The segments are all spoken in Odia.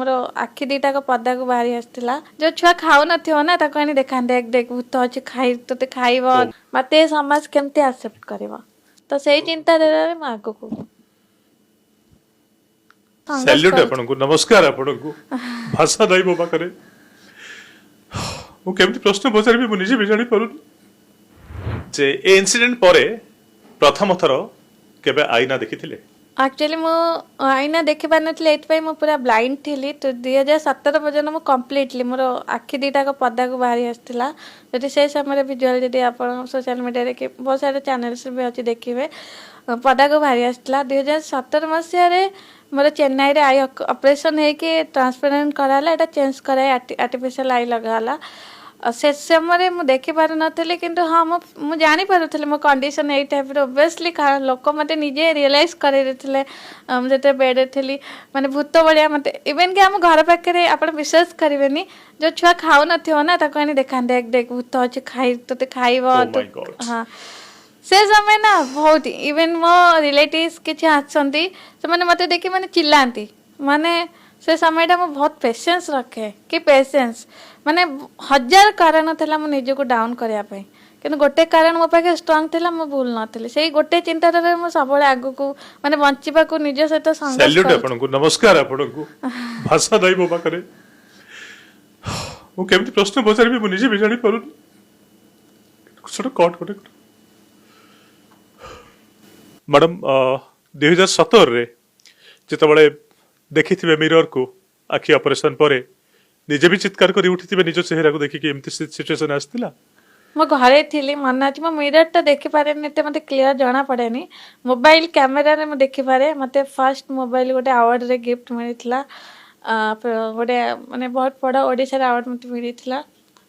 ମୋର ଆଖି ଦିଟାକ ପଦାକୁ ବାହାରି ଆସିଥିଲା। ଯୋଉ ଛୁଆ ଖାଉନଥିବ ନା, ତାକୁ ଆଣି ଦେଖାନ୍ତି, ଦେଖ ଦେଖ ଭୂତ ଅଛି, ଖାଇ ତୋତେ ଖାଇବ। ମତେ ଏ ସମାଜ କେମିତି ଆକ୍ସେପ୍ଟ କରିବ? ତ ସେଇ ଚିନ୍ତାଧାରାରେ ମୁଁ ଆଗକୁ ସଂଘର୍ଷ ସାଲ୍ୟୁଟ କରୁଛି। ଆପଣଙ୍କୁ, ନମସ୍କାର ଆପଣଙ୍କୁ। ଭାଷା ନାହିଁ ମୋ ପାଖରେ। ମୁଁ କେମିତି ପ୍ରଶ୍ନ ପଚାରିବି, ମୁଁ ନିଜେ ବି ଜାଣିପାରୁନି ଯେ ଏ ଇନସିଡେଣ୍ଟ ପରେ ପ୍ରଥମ ଥର କେବେ ଆଇନା ଦେଖିଥିଲେ? ଆକ୍ଚୁଆଲି ମୁଁ ଆଇନା ଦେଖିପାରିନଥିଲି, ଏଇଥିପାଇଁ ମୁଁ ପୁରା ବ୍ଲାଇଣ୍ଡ ଥିଲି। ତ 2017 ପର୍ଯ୍ୟନ୍ତ ମୁଁ କମ୍ପ୍ଲିଟଲି, ମୋର ଆଖି ଦିଟାକ ପଦାକୁ ବାହାରି ଆସିଥିଲା। ଯଦି ସେଇ ସମୟରେ ଭିଜୁଆଲ ଯଦି ଆପଣ ସୋସିଆଲ ମିଡ଼ିଆରେ କି ବହୁତ ସାରା ଚ୍ୟାନେଲ୍ସ ବି ଅଛି, ଦେଖିବେ, ପଦାକୁ ବାହାରି ଆସିଥିଲା। 2017 ମସିହାରେ ମୋର ଚେନ୍ନାଇରେ I operation ହେଇକି ଟ୍ରାନ୍ସପ୍ଲାଣ୍ଟ କରାହେଲା। ଏଇଟା ଚେଞ୍ଜ କରାଇ ଆର୍ଟିଫିସିଆଲ I ଲଗାହେଲା। ଆଉ ସେ ସମୟରେ ମୁଁ ଦେଖିପାରୁନଥିଲି, କିନ୍ତୁ ହଁ, ମୁଁ ଜାଣିପାରୁଥିଲି ମୋ କଣ୍ଡିସନ ଏଇ ଟାଇପ୍ର। ଓବିୟସଲି ଲୋକ ମୋତେ ନିଜେ ରିଏଲାଇଜ୍ କରେଇ ଦେଇଥିଲେ। ମୁଁ ଯେତେବେଳେ ବେଡ଼୍ରେ ଥିଲି, ମାନେ ଭୂତ ଭଳିଆ ମୋତେ, ଇଭେନ୍ କି ଆମ ଘର ପାଖରେ, ଆପଣ ବିଶ୍ୱାସ କରିବେନି, ଯୋଉ ଛୁଆ ଖାଉନଥିବ ନା, ତାକୁ ଆଣି ଦେଖାନ୍ତି, ଦେଖ ଦେଖ ଭୂତ ଅଛି, ଖାଇ ତୋତେ ଖାଇବ। Oh ତୁ my God. ହଁ, ସେ ସମୟ ନା ବହୁତ, ଇଭେନ୍ ମୋ ରିଲେଟିଭ୍ସ କିଛି ଆସନ୍ତି, ସେମାନେ ମୋତେ ଦେଖି ମାନେ ଚିଲ୍ଲାନ୍ତି। ମାନେ ସେ ସମୟଟା ମୁଁ ବହୁତ ପେସେନ୍ସ ରଖେ କି ପେସେନ୍ସ, ମାନେ ହଜାର କାରଣ ଥିଲା ମୁଁ ନିଜକୁ ଡାଉନ୍ କରିବା ପାଇଁ, କିନ୍ତୁ ଗୋଟେ କାରଣ ମୋ ପାଖରେ ଷ୍ଟ୍ରଙ୍ଗ ଥିଲା, ମୁଁ ଭୁଲ ନଥିଲି। ସେଇ ଗୋଟେ ଚିନ୍ତାଧାରାରେ ମୁଁ ସବୁବେଳେ ଆଗକୁ, ମାନେ ବଞ୍ଚିବାକୁ ନିଜ ସହିତ ସଂଘର୍ଷ ସାଲ୍ୟୁଟ କରୁଛି। ଆପଣଙ୍କୁ, ନମସ୍କାର ଆପଣଙ୍କୁ। ଭାଷା ନାହିଁ ମୋ ପାଖରେ। ମୁଁ କେମିତି ପ୍ରଶ୍ନ ପଚାରିବି, ମୁଁ ନିଜେ ବି ଜାଣିପାରୁନି। ଛୋଟ କଟ୍ ଗୋଟେ। ମ୍ୟାଡ଼ାମ, 2017ରେ ଯେତେବେଳେ ଦେଖିଥିବେ ମିରରକୁ ଆଖି ଅପରେସନ ପରେ, ନିଜେ ବି ଚିତ୍କାର କରି ଉଠିଥିବେ ନିଜ ଚେହେରାକୁ ଦେଖିକି। ଏମିତି ସିଚୁଏସନ ଆସିଥିଲା? ମୁଁ ଘରେ ଥିଲି, ମନେ ଅଛି। ମୁଁ ମିରରଟା ଦେଖିପାରେନି ଏତେ, ମୋତେ କ୍ଲିୟର ଜଣା ପଡ଼େନି। ମୋବାଇଲ କ୍ୟାମେରାରେ ମୁଁ ଦେଖିପାରେ। ମୋତେ ଫାର୍ଷ୍ଟ ମୋବାଇଲ ଗୋଟେ ଆୱାର୍ଡ଼ରେ ଗିଫ୍ଟ ମିଳିଥିଲା। ଗୋଟେ ମାନେ ବହୁତ ବଡ଼ ଓଡ଼ିଶାର ଆୱାର୍ଡ଼ ମୋତେ ମିଳିଥିଲା।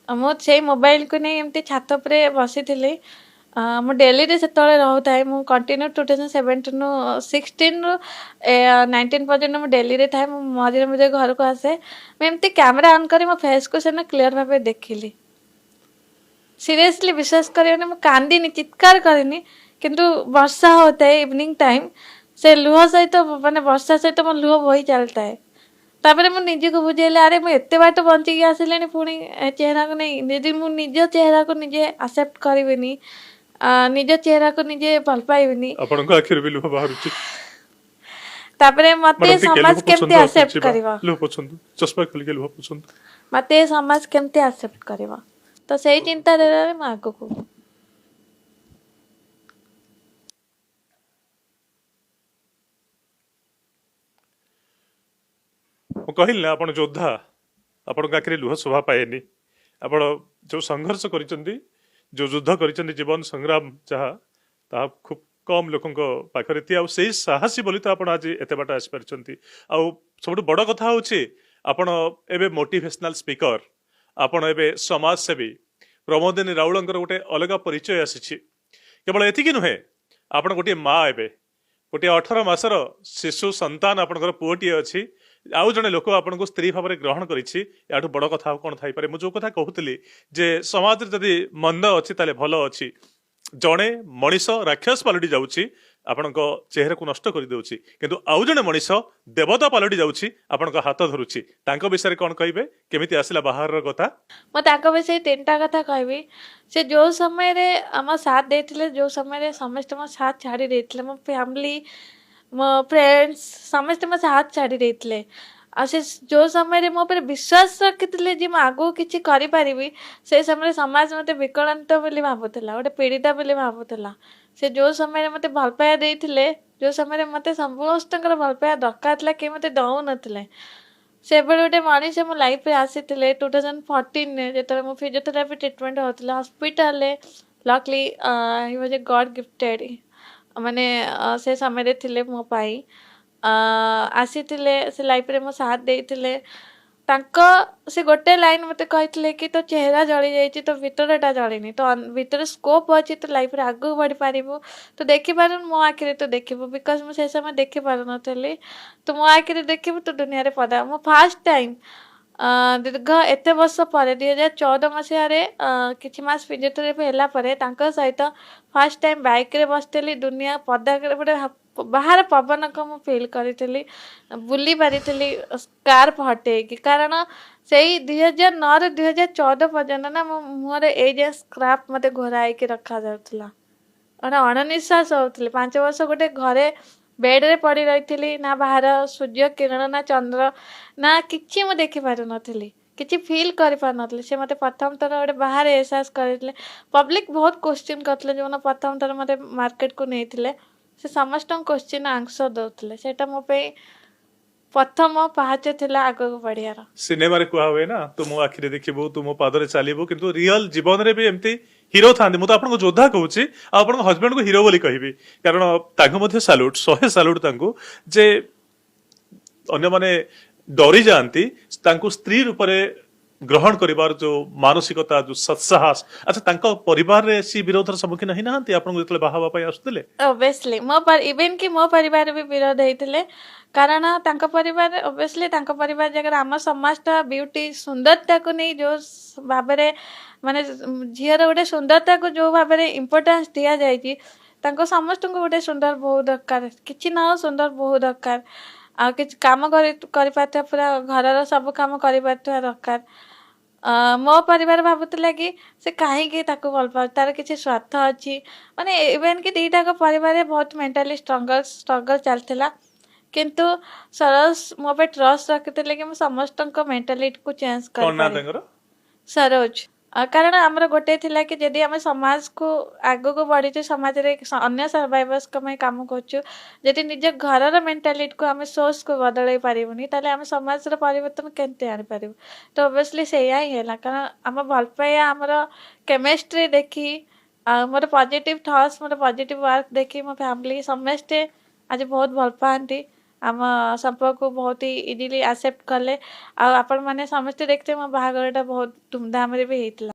ଆଉ ମୁଁ ସେଇ ମୋବାଇଲକୁ ନେଇ ଏମିତି ଛାତ ଉପରେ ବସିଥିଲି। ମୁଁ ଡେଲିରେ ସେତେବେଳେ ରହୁଥାଏ। ମୁଁ କଣ୍ଟିନ୍ୟୁ 2017ରୁ, 16ରୁ 19 ପର୍ଯ୍ୟନ୍ତ ମୁଁ ଡେଲିରେ ଥାଏ। ମୁଁ ମଝିରେ ମଝିରେ ଘରକୁ ଆସେ। ମୁଁ ଏମିତି କ୍ୟାମେରା ଅନ୍ କରି ମୋ ଫେସ୍କୁ ସେଦିନ କ୍ଲିୟର ଭାବେ ଦେଖିଲି। ସିରିୟସଲି, ବିଶ୍ୱାସ କରିବେନି, ମୁଁ କାନ୍ଦିନି, ଚିତ୍କାର କରିନି, କିନ୍ତୁ ବର୍ଷା ହଉଥାଏ ଇଭିନିଂ ଟାଇମ୍, ସେ ଲୁହ ସହିତ, ମାନେ ବର୍ଷା ସହିତ ମୋ ଲୁହ ବୋହି ଚାଲିଥାଏ। ତାପରେ ମୁଁ ନିଜକୁ ବୁଝେଇଲି, ଆରେ ମୁଁ ଏତେ ବାଟ ବଞ୍ଚିକି ଆସିଲିଣି, ପୁଣି ଏ ଚେହେରାକୁ ନେଇ ଯଦି ମୁଁ ନିଜ ଚେହେରାକୁ ନିଜେ ଆକ୍ସେପ୍ଟ କରିବିନି, ନିଜ ଚେହେରାକୁ ନିଜେ ଭଲ ପାଇବିନି। ଆପଣଙ୍କ ଆଖିରୁ ବି ଲୁହ ବାହାରୁଛି। ତାପରେ ମତେ ମ୍ୟାଡ଼ାମ, ଟିକେ ସମାଜ ଲୁହ କେମିତି ପୋଛନ୍ତୁ, ଆଉ ଆକ୍ସେପ୍ଟ ଯିବା। କରିବ? ଲୁହ ପୋଛନ୍ତୁ, ଚଷମା ଖୋଲିକି ଲୁହ ପୋଛନ୍ତୁ। ମତେ ଏ ସମାଜ କେମିତି ଆକ୍ସେପ୍ଟ କରିବ? ତ ସେଇ ଚିନ୍ତାଧାରାରେ ମୁଁ ଆଗକୁ ମୁଁ କହିଲି ନା, ଆପଣ ଯୋଦ୍ଧା। ଆପଣଙ୍କ ଆଖିରେ ଲୁହ ଶୋଭା ପାଏନି। ଆପଣ ଯୋଉ ସଂଘର୍ଷ କରିଛନ୍ତି, ଯୋଉ ଯୁଦ୍ଧ କରିଛନ୍ତି, ଜୀବନ ସଂଗ୍ରାମ ଯାହା, ତାହା ଖୁବ୍ କମ୍ ଲୋକଙ୍କ ପାଖରେ ଥାଏ। ଆଉ ସେଇ ସାହସୀ ବୋଲି ତ ଆପଣ ଆଜି ଏତେ ବାଟ ଆସିପାରିଛନ୍ତି। ଆଉ ସବୁଠୁ ବଡ଼ କଥା ହଉଛି, ଆପଣ ଏବେ ମୋଟିଭେସନାଲ ସ୍ପିକର, ଆପଣ ଏବେ ସମାଜସେବୀ। ପ୍ରମୋଦିନୀ ରାଉଳଙ୍କର ଗୋଟେ ଅଲଗା ପରିଚୟ ଆସିଛି। କେବଳ ଏତିକି ନୁହେଁ, ଆପଣ ଗୋଟିଏ ମା ଏବେ, ଗୋଟିଏ 18 ମାସର ଶିଶୁ ସନ୍ତାନ, ଆପଣଙ୍କର ପୁଅଟିଏ ଅଛି। ଆଉ ଜଣେ ଲୋକ ଆପଣଙ୍କୁ ସ୍ତ୍ରୀ ଭାବରେ ଗ୍ରହଣ କରିଛି। ଏହାଠୁ ବଡ଼ କଥା ଆଉ କ'ଣ ଥାଇପାରେ? ମୁଁ ଯୋଉ କଥା କହୁଥିଲି ଯେ ସମାଜରେ ଯଦି ମନ୍ଦ ଅଛି, ତାହେଲେ ଭଲ ଅଛି। ଜଣେ ମଣିଷ ରାକ୍ଷସ ପାଲଟି ଯାଉଛି, ଆପଣଙ୍କ ଚେହେରାକୁ ନଷ୍ଟ କରିଦେଉଛି, କିନ୍ତୁ ଆଉ ଜଣେ ମଣିଷ ଦେବତା ପାଲଟି ଯାଉଛି, ଆପଣଙ୍କ ହାତ ଧରୁଛି। ତାଙ୍କ ବିଷୟରେ କ'ଣ କହିବେ? କେମିତି ଆସିଲା ବାହାଘରର କଥା? ମୁଁ ତାଙ୍କ ବିଷୟରେ ତିନିଟା କଥା କହିବି। ସେ ଯୋଉ ସମୟରେ ଆମ ସାଥ ଦେଇଥିଲେ, ଯୋଉ ସମୟରେ ସମସ୍ତେ ମୋ ସାଥ ଛାଡ଼ି ଦେଇଥିଲେ, ମୋ ଫ୍ୟାମିଲି, ମୋ ଫ୍ରେଣ୍ଡସ୍ ସମସ୍ତେ ମୋ ସାଥ ଛାଡ଼ି ଦେଇଥିଲେ, ଆଉ ସେ ଯୋଉ ସମୟରେ ମୋ ଉପରେ ବିଶ୍ୱାସ ରଖିଥିଲେ ଯେ ମୁଁ ଆଗକୁ କିଛି କରିପାରିବି, ସେ ସମୟରେ ସମାଜ ମୋତେ ବିକଳାନ୍ତ ବୋଲି ଭାବୁଥିଲା, ଗୋଟେ ପୀଡ଼ିତା ବୋଲି ଭାବୁଥିଲା। ସେ ଯୋଉ ସମୟରେ ମୋତେ ଭଲ ପାଇବା ଦେଇଥିଲେ, ଯୋଉ ସମୟରେ ମୋତେ ସମସ୍ତଙ୍କର ଭଲ ପାଇବା ଦରକାର ଥିଲା, କେହି ମୋତେ ଦଉନଥିଲେ, ସେଭଳି ଗୋଟେ ମଣିଷ ମୋ ଲାଇଫରେ ଆସିଥିଲେ 2014ରେ, ଯେତେବେଳେ ମୁଁ ଫିଜିଓଥେରାପି ଟ୍ରିଟମେଣ୍ଟ ହେଉଥିଲା ହସ୍ପିଟାଲରେ। Luckily he was a God gifted, ମାନେ ସେ ସମୟରେ ଥିଲେ ମୋ ପାଇଁ, ଆସିଥିଲେ ସେ ଲାଇଫରେ, ମୋ ସାଥ ଦେଇଥିଲେ। ତାଙ୍କ ସେ ଗୋଟେ ଲାଇନ୍ ମୋତେ କହିଥିଲେ କି ତୋ ଚେହେରା ଜଳି ଯାଇଛି, ତୋ ଭିତରଟା ଜଳିନି, ତୋ ଭିତରେ ସ୍କୋପ୍ ଅଛି, ତୁ ଲାଇଫରେ ଆଗକୁ ବଢ଼ିପାରିବୁ। ତୁ ଦେଖିପାରୁନୁ, ମୋ ଆଖିରେ ତୁ ଦେଖିବୁ, because ମୁଁ ସେ ସମୟ ଦେଖିପାରୁନଥିଲି। ତୁ ମୋ ଆଖିରେ ଦେଖିବୁ, ତୁ ଦୁନିଆରେ ପଦା। ମୁଁ ଫାର୍ଷ୍ଟ ଟାଇମ୍ ଦୀର୍ଘ ଏତେ ବର୍ଷ ପରେ 2014 ମସିହାରେ କିଛି ମାସ ଫିଜିଓଥେରାପି ହେଲା ପରେ ତାଙ୍କ ସହିତ ଫାର୍ଷ୍ଟ ଟାଇମ୍ ବାଇକ୍ରେ ବସିଥିଲି। ଦୁନିଆ ପଦାରେ ଗୋଟେ ବାହାର ପବନକୁ ମୁଁ ଫିଲ୍ କରିଥିଲି, ବୁଲି ପାରିଥିଲି ସ୍କାର୍ଫ ହଟେଇକି। କାରଣ ସେଇ 2009ରୁ 2014 ପର୍ଯ୍ୟନ୍ତ ନା ମୋ ମୁହଁରେ ଏଇ ଯାଏଁ ସ୍କାର୍ଫ ମୋତେ ଘୋରା ହେଇକି ରଖାଯାଉଥିଲା। ମାନେ ଅଣନିଶ୍ୱାସ ହେଉଥିଲି। 5 ବର୍ଷ ଗୋଟେ ଘରେ ବେଡ଼ରେ ପଡ଼ି ରହିଥିଲି, ନା ବାହାର ସୂର୍ଯ୍ୟ କିରଣ, ନା ଚନ୍ଦ୍ର, ନା କିଛି ମୁଁ ଦେଖିପାରୁନଥିଲି, କିଛି ଫିଲ୍ କରିପାରୁନଥିଲି। ସେ ମୋତେ ପ୍ରଥମ ଥର ଗୋଟେ ବାହାରେ ଏହସାସ କରିଥିଲେ। ପବ୍ଲିକ୍ ବହୁତ କୋଶ୍ଚିନ୍ କରିଥିଲେ। ଯେଉଁମାନେ ପ୍ରଥମ ଥର ମୋତେ ମାର୍କେଟକୁ ନେଇଥିଲେ, ସେ ସମସ୍ତଙ୍କ କୋଶ୍ଚିନ୍ ଆନ୍ସର୍ ଦେଉଥିଲେ। ସେଇଟା ମୋ ପାଇଁ ପ୍ରଥମ ପାହାଚ ଥିଲା ଆଗକୁ ବଢ଼ିବାର। ସିନେମାରେ କୁହା ହୁଏ ନା, ତୁ ମୋ ଆଖିରେ ଦେଖିବୁ, ତୁ ମୋ ପାଦରେ ଚାଲିବୁ। କିନ୍ତୁ ରିଅଲ ଜୀବନରେ ବି ଏମିତି ହିରୋ ଥାନ୍ତି। ମୁଁ ତ ଆପଣଙ୍କୁ ଯୋଦ୍ଧା କହୁଛି ଆଉ ଆପଣଙ୍କ ହଜବେଣ୍ଡକୁ ହିରୋ ବୋଲି କହିବି, କାରଣ ତାଙ୍କୁ ମଧ୍ୟ ସାଲ୍ୟୁଟ, 100 ସାଲ୍ୟୁଟ ତାଙ୍କୁ, ଯେ ଅନ୍ୟମାନେ ଡରି ଯାଆନ୍ତି ତାଙ୍କୁ ସ୍ତ୍ରୀ ରୂପରେ ଗ୍ରହଣ କରିବାର ଯୋଉ ମାନସିକତା, ଯୋଉ ସତ୍ସାହସ। ଆଚ୍ଛା, ତାଙ୍କ ପରିବାରରେ ସେ ବିରୋଧର ସମ୍ମୁଖୀନ ହେଇନାହାନ୍ତି ଆପଣଙ୍କୁ ଯେତେବେଳେ ବାହା ହେବା ପାଇଁ ଆସୁଥିଲେ? ଅବଭିୟସଲି, ମୋ ଇଭେନ୍ କି ମୋ ପରିବାର ବି ବିରୋଧ ହେଇଥିଲେ। କାରଣ ତାଙ୍କ ପରିବାର, ଅବଭିୟସଲି ତାଙ୍କ ପରିବାର ଜାଗାରେ ଆମ ସମାଜଟା ବିୟୁଟି, ସୁନ୍ଦରତାକୁ ନେଇ ଯୋଉ ଭାବରେ, ମାନେ ଝିଅର ଗୋଟେ ସୁନ୍ଦରତାକୁ ଯୋଉ ଭାବରେ ଇମ୍ପୋର୍ଟାନ୍ସ ଦିଆଯାଇଛି, ତାଙ୍କ ସମସ୍ତଙ୍କୁ ଗୋଟେ ସୁନ୍ଦର ବୋହୂ ଦରକାର। କିଛି ନ ହଉ, ସୁନ୍ଦର ବୋହୂ ଦରକାର ଆଉ କିଛି କାମ କରିପାରୁଥିବା, ପୁରା ଘରର ସବୁ କାମ କରିପାରୁଥିବା ଦରକାର। ମୋ ପରିବାର ଭାବୁଥିଲା କି ସେ କାହିଁକି ତାକୁ ଭଲ ପାଉଛି, ତାର କିଛି ସ୍ୱାର୍ଥ ଅଛି। ମାନେ ଇଭେନ୍ କି ଦିଟାଙ୍କ ପରିବାରରେ ବହୁତ ମେଣ୍ଟାଲି ଷ୍ଟ୍ରଗଲ୍ ଚାଲିଥିଲା। କିନ୍ତୁ ସରୋଜ ମୋ ଉପରେ ଟ୍ରଷ୍ଟ ରଖିଥିଲେ କି ମୁଁ ସମସ୍ତଙ୍କ ମେଣ୍ଟାଲିଟିକୁ ଚେଞ୍ଜ କଣ ନା କରିପାରିବି। ତାଙ୍କର? ସରୋଜ। କାରଣ ଆମର ଗୋଟେ ଥିଲା କି ଯଦି ଆମେ ସମାଜକୁ ଆଗକୁ ବଢିଛୁ, ସମାଜରେ ଅନ୍ୟ ସର୍ଭାଇଭର୍ସଙ୍କ ପାଇଁ କାମ କରୁଛୁ, ଯଦି ନିଜ ଘରର ମେଣ୍ଟାଲିଟିକୁ ଆମେ ସୋର୍ସକୁ ବଦଳେଇ ପାରିବୁନି, ତାହେଲେ ଆମେ ସମାଜର ପରିବର୍ତ୍ତନ କେମିତି ଆଣିପାରିବୁ? ତ ଅବଭିୟସଲି ସେଇଆ ହିଁ ହେଲା। କାରଣ ଆମ ଭଲ ପାଇବା, ଆମର କେମିଷ୍ଟ୍ରି ଦେଖି ଆଉ ମୋର ପଜିଟିଭ ଥଟ୍ସ, ମୋର ପଜିଟିଭ ୱାର୍କ ଦେଖି ମୋ ଫ୍ୟାମିଲି ସମସ୍ତେ ଆଜି ବହୁତ ଭଲ ପାଆନ୍ତି। ଆମ ସମ୍ପର୍କକୁ ବହୁତ ହି ଇଜିଲି ଆକ୍ସେପ୍ଟ କଲେ। ଆଉ ଆପଣମାନେ ସମସ୍ତେ ଦେଖିଥିବେ, ମୋ ବାହାଘରଟା ବହୁତ ଧୁମଧାମରେ ବି ହେଇଥିଲା।